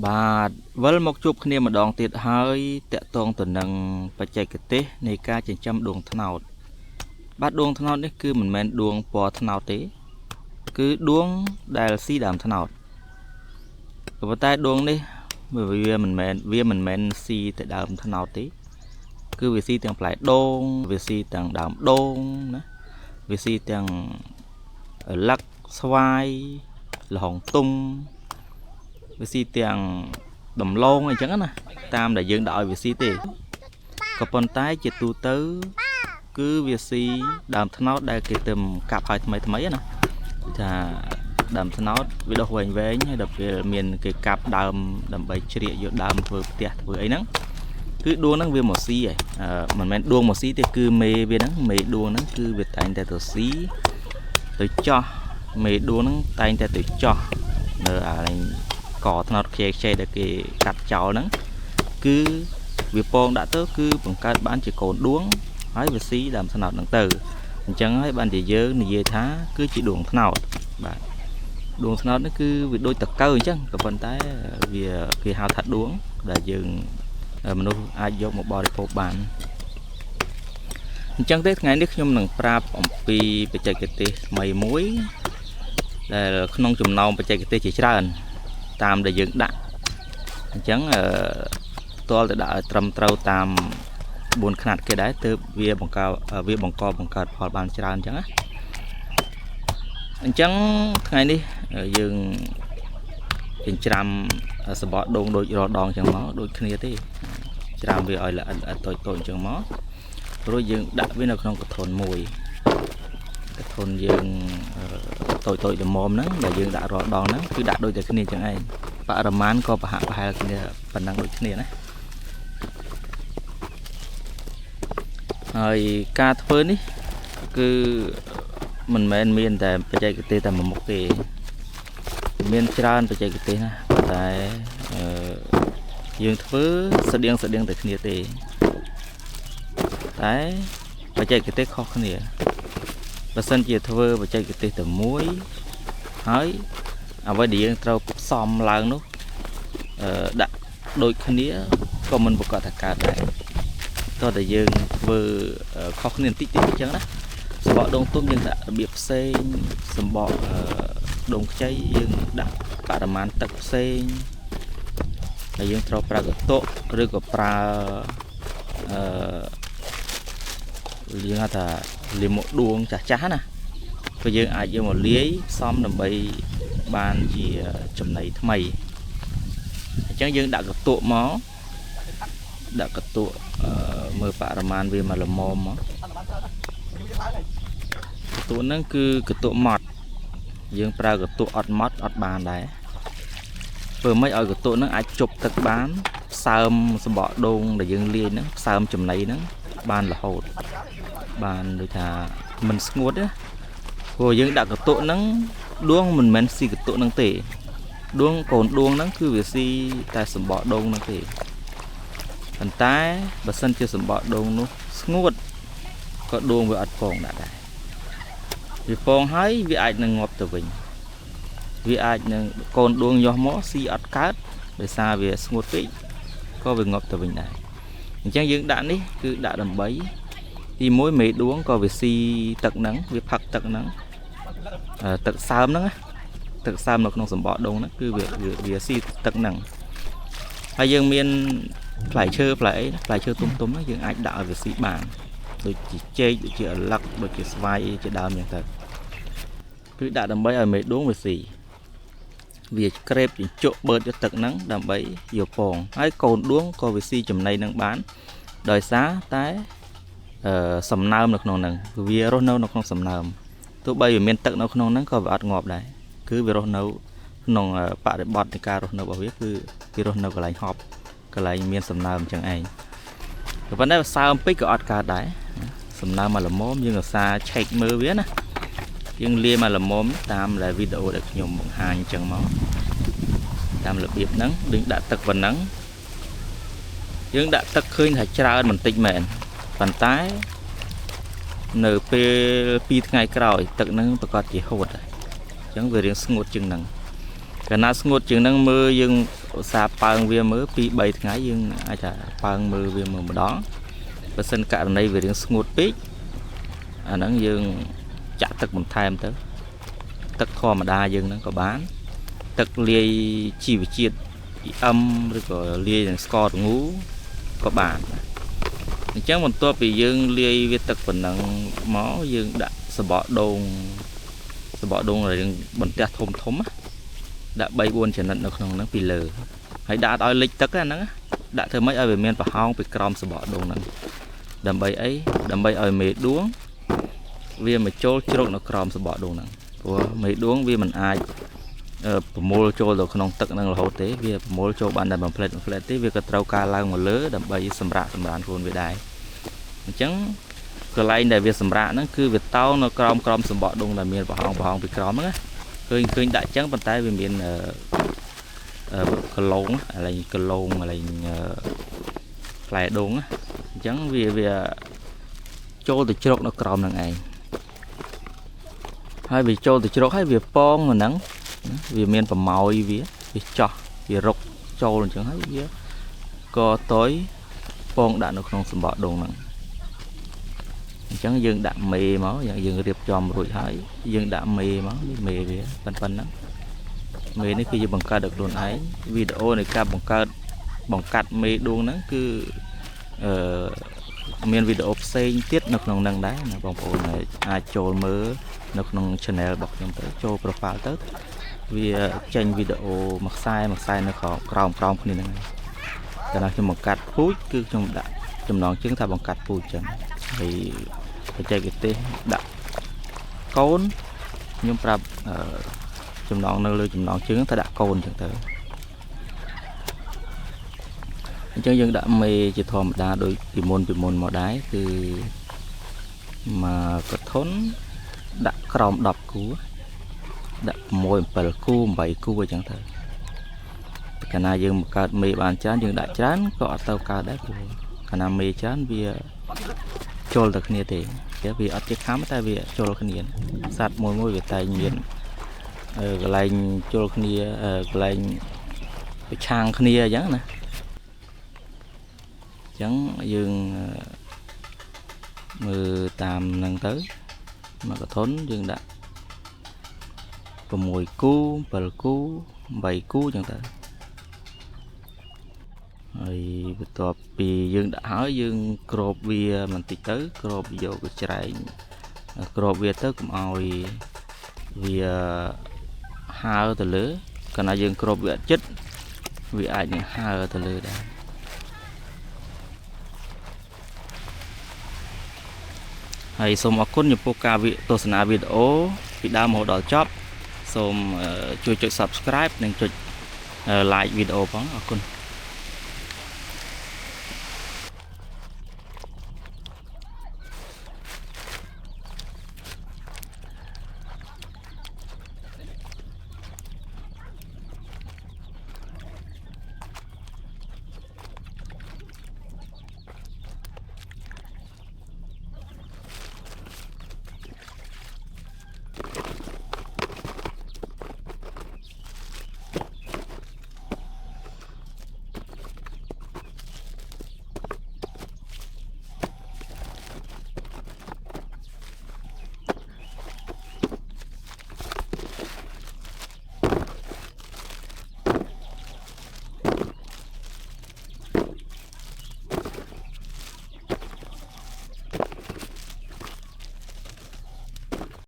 បាទវិលមកជួបគ្នាម្ដងទៀតហើយតកតងទៅនឹងបច្ចេកទេសនៃការចិញ្ចឹមដួងត្នោតបាទដួងត្នោតនេះគឺមិនមែនដួងពណ៌ត្នោតទេគឺដួងដែលស៊ីដើមត្នោតក៏ប៉ុន្តែដួងនេះវាមិនមែនស៊ីតែដើមត្នោតទេគឺវាស៊ីទាំងផ្លែដូងវាស៊ីទាំងដើមដូងណាវាស៊ីទាំងលឹកស្វាយល្ហុងទុំវាស៊ីទាំងដំឡូងអីចឹងណាតាមដែលយើងដាក់ឲ្យវាស៊ីទេក៏ប៉ុន្តែជាទូទៅគឺវាស៊ីដើមត្នោតដែលគេទៅកាប់ឲ្យថ្មីថ្មីណាគឺថាដើមត្នោតវាដុះវែងវែងហើយដល់ពេលមានគេកាប់ដើមដើម្បីជ្រៀកយកដើមធ្វើផ្ទះធ្វើអីហ្នឹងគឺដួងហ្នឹងវាមកស៊ីហើយមិនមែនដួងមកស៊ីទេគឺមេវាហ្នឹងមេដួងហ្នឹងគឺវាតែងតែទៅស៊ីទៅចោះមេដួងហ្នឹងតែងតែទៅចោះនៅអានេះកត្នោតខ្ចីខ្ចីដែលគេកាត់ចោលហ្នឹងគឺវាពងដាក់ទៅគឺបង្កើតបានជាកូនដួងហើយវាស៊ីដើមត្នោតហ្នឹងទៅអញ្ចឹងហើយបានជាយើងនិយាយថាគឺជាដួងត្នោតបាទដួងត្នោតនេះគឺវាដូចតកៅអញ្ចឹងក៏ប៉ុន្តែវាគេហៅថាដួងដែលយើងមនុស្សអាចយកមកបរិភោគបានអញ្ចឹងទេថ្ងៃនេះខ្ញុំនឹងប្រាប់អំពីបច្ចេកទេសថ្មីមួយដែលក្នុងចំណោមបច្ចេកទេសជាច្រើនតាមដែលយើងដាក់អញ្ចឹងអឺតលទៅដាក់ឲ្យត្រឹមត្រូវតាម4ខ្នាតគេដែរទើបវាបង្កបង្កើតផលបានច្រើនអញ្ចឹងណាអញ្ចឹងថ្ងៃនេះយើងចិញ្ច្រាំសបកដូងដូចរដងអញ្ចឹងមកដូចគ្នាទេច្រាមវាឲ្យល្អិតល្អិតតូចតូចអញ្ចឹងមករួចយើងដាក់វានៅក្នុងកធនមួយកធនយើងតូចតូចល្មមហ្នឹងដែលយើងដាក់រាល់ដងហ្នឹងគឺដាក់ដូចតែគ្នាអញ្ចឹងឯងបរិមាណក៏ប្រហាក់ប្រហែលគ្នាប៉ុណ្ណឹងដូចគ្នាណាហើយការធ្វើនេះគឺមិនមែនមានតែបច្ចេកទេសតែមួយមុខទេមានច្រើនបច្ចេកទេសណាប៉ុន្តែយើងធ្វើស្តៀងស្តៀងតែគ្នាទេតែបច្ចេកទេសខុសគ្នាបើសិនជាធ្វើបច្ចេកទេសតែមួយហើយអ្វីដែលយើងត្រូវផ្សំឡើងនោះដាក់ដូចគ្នាក៏មិនប្រកាសថាកើតដែរតោះតែយើងធ្វើខុសគ្នាបន្តិចតិចអញ្ចឹងណាសម្បកដូងទុំយើងដាក់របៀបផ្សេងសម្បកដូងខ្ចីយើងដាក់បរិមាណទឹកផ្សេងហើយយើងត្រូវប្រើកតុឬក៏ប្រើយើងហៅថាលាមកដួងចាស់ចាស់ណាព្រោះយើងអាចយកមកលាយផ្សំដើម្បីបានជាចំណីថ្មីអញ្ចឹងយើងដាក់កតុមកដាក់កតុមើលបរិមាណវាមកល្មមមកកតុហ្នឹងគឺកតុម៉ត់យើងប្រើកតុអត់ម៉ត់អត់បានដែរធ្វើម៉េចឲ្យកតុហ្នឹងអាចជប់ទឹកបានផ្សើមសម្បកដូងដែលយើងលាយហ្នឹងផ្សើមចំណីហ្នឹងបានរហូតបានដូចថាមិនស្ងួតទេព្រោះយើងដាក់កតុហ្នឹងដួងមិនមែនស៊ីកតុហ្នឹងទេដួងកូនដួងហ្នឹងគឺវាស៊ីតែសម្បកដូងហ្នឹងទេប៉ុន្តែបើសិនជាសម្បកដូងនោះស្ងួតក៏ដួងវាអត់ពងដាក់ដែរវាពងហើយវាអាចនឹងងាប់ទៅវិញវាអាចនឹងកូនដួងយកមកស៊ីអត់កើតដោយសារវាស្ងួតពេកក៏វាងាប់ទៅវិញដែរអញ្ចឹងយើងដាក់នេះគឺដាក់ដើម្បីទី1មេដួងក៏វាស៊ីទឹកហ្នឹងវាផឹកទឹកហ្នឹងទឹកសើមហ្នឹងណាទឹកសើមនៅក្នុងសម្បកដូងហ្នឹងគឺវាស៊ីទឹកហ្នឹងហើយយើងមានផ្លែឈើផ្លែអីផ្លែឈើទុំទុំហ្នឹងយើងអាចដាក់ឲ្យវាស៊ីបានដូចជាចេកដូចជាឪឡឹកដូចជាស្វាយជាដើមអញ្ចឹងទៅគឺដាក់ដើម្បីឲ្យមេដួងវាស៊ីវាក្រេបជញ្ជក់បឺតយកទឹកហ្នឹងដើម្បីយកពងហើយកូនដួងក៏វាស៊ីចំណីហ្នឹងបានដោយសារតែសំណើមនៅក្នុងហ្នឹងវារស់នៅក្នុងសំណើមទោះបីវាមានទឹកនៅក្នុងហ្នឹងក៏វាអត់ងាប់ដែរគឺវារស់នៅក្នុងបរិបទនៃការរស់នៅរបស់វាគឺវារស់នៅកន្លែងហប់កន្លែងមានសំណើមអញ្ចឹងឯងក៏ប៉ុន្តែសើមពេកក៏អត់កើតដែរសំណើមមកល្មមយើងឧស្សាហ៍ឆែកមើលវាណាយើងលាមកល្មមតាមដែលវីដេអូដែលខ្ញុំបង្ហាញអញ្ចឹងមកតាមរបៀបហ្នឹងយើងដាក់ទឹកប៉ុណ្ណឹងយើងដាក់ទឹកឃើញថាច្រើនបន្តិចមែនប៉ុន្តែនៅពេល2ថ្ងៃក្រោយទឹកហ្នឹងប្រកាសជាហួតហើយអញ្ចឹងវារៀងស្ងួតជាងហ្នឹងកាលណាស្ងួតជាងហ្នឹងមើលយើង ឧស្សាហ៍ប៉ើងវាមើល2 3ថ្ងៃយើងអាចថាប៉ើងមើលវាមើលម្ដងបើសិនករណីវារៀងស្ងួតពេកអាហ្នឹងយើងចាក់ទឹកបន្ថែមទៅទឹកធម្មតាយើងហ្នឹងក៏បានទឹកលាយជីវជាតិ EM ឬក៏លាយនឹងស្ករល្ងូក៏បានអញ្ចឹងបន្ទាប់ពីយើងលាយវាទឹកប៉ុណ្ណឹងមកយើងដាក់សបកដូងសបកដូងរៀងបន្ទះធំធំណាដាក់3 4ចំណិតនៅក្នុងហ្នឹងពីលើហើយដាក់ឲ្យលិចទឹកហ្នឹងដាក់ធ្វើម៉េចឲ្យវាមានប្រហោងពីក្រោមសបកដូងហ្នឹងដើម្បីអីដើម្បីឲ្យមេដួងវាមកចូលជ្រកនៅក្រោមសបកដូងហ្នឹងព្រោះមេដួងវាមិនអាចប្រមូលចូលទៅក្នុងទឹកហ្នឹងរហូតទេវាប្រមូលចូលបានតែមួយផ្លែតមួយផ្លែតទេវាក៏ត្រូវការឡើងមកលើដើម្បីសម្រាកសម្រានខ្លួនវាដែរអញ្ចឹងកន្លែងដែលវាសម្រាកហ្នឹងគឺវាតោងនៅក្រោមក្រោមសម្បកដូងដែលមានប្រហោងប្រហោងពីក្រោមហ្នឹងណាឃើញឃើញដាក់អញ្ចឹងប៉ុន្តែវាមានកឡងកន្លែងកឡងកន្លែងផ្លែដូងណាអញ្ចឹងវាវាចូលទៅជ្រកនៅក្រោមហ្នឹងឯងហើយវាចូលទៅជ្រកហើយវាពងហ្នឹងវាមានប្រម៉ោយវាវាចោះវារុកចូលអញ្ចឹងហើយវាក៏តយពងដាក់នៅក្នុងសម្បកដូងហ្នឹងអញ្ចឹងយើងដាក់មេមកយើងរៀបចំរួចហើយយើងដាក់មេមកនេះមេវាប៉ុណ្ណឹងមេនេះគឺយើងបង្កើតដោយខ្លួនឯងវីដេអូនៃការបង្កើតបង្កាត់មេដួងហ្នឹងគឺអឺមានវីដេអូផ្សេងទៀតនៅក្នុងហ្នឹងដែរណាបងប្អូនអាចចូលមើលនៅក្នុង channel របស់ខ្ញុំទៅចូល profile ទៅវាចេញវីដេអូមួយខ្សែមួយខ្សែនៅក្រោមក្រោមក្រោមគ្នាហ្នឹងហើយកាលណាខ្ញុំបង្កាត់ពូជគឺខ្ញុំដាក់ចំណងជើងថាបង្កាត់ពូជចឹងហើយបច្ចេកទេសដាក់កូនខ្ញុំប្រាប់ចំណងនៅលើចំណងជើងថាដាក់កូនចឹងទៅអញ្ចឹងយើងដាក់មេជាធម្មតាដូចពីមុនពីមុនមកដែរគឺមកកធុនដាក់ក្រោម10គូដាក់6 7គូ8គូអញ្ចឹងទៅកាលណាយើងបង្កើតមេបានច្រើនយើងដាក់ច្រើនក៏អត់ទៅកើតដែរព្រោះកាលណាមេច្រើនវាចូលទៅគ្នាទេវាអត់ជាខំតែវាចូលគ្នាសត្វមួយមួយវាតែងមានកន្លែងចូលគ្នាកន្លែងប្រឆាំងគ្នាអញ្ចឹងណាអញ្ចឹងយើងមើលតាមហ្នឹងទៅមកកធុនយើងដាក់6គូ7គូ8គូអញ្ចឹងទៅហើយបន្ទាប់ពីយើងដាក់ហើយយើងគ្របវាបន្តិចទៅគ្របយកកច្រែងគ្របវាទៅកុំឲ្យវាហើទៅលើកាលណាយើងគ្របវាអត់ចិត្តវាអាចនឹងហើទៅលើដែរហើយសូមអរគុណចំពោះការទស្សនាវីដេអូពីដើមរហូតដល់ចប់សូមជួយចុច Subscribe និងចុច Like វីដេអូផងអរគុណ។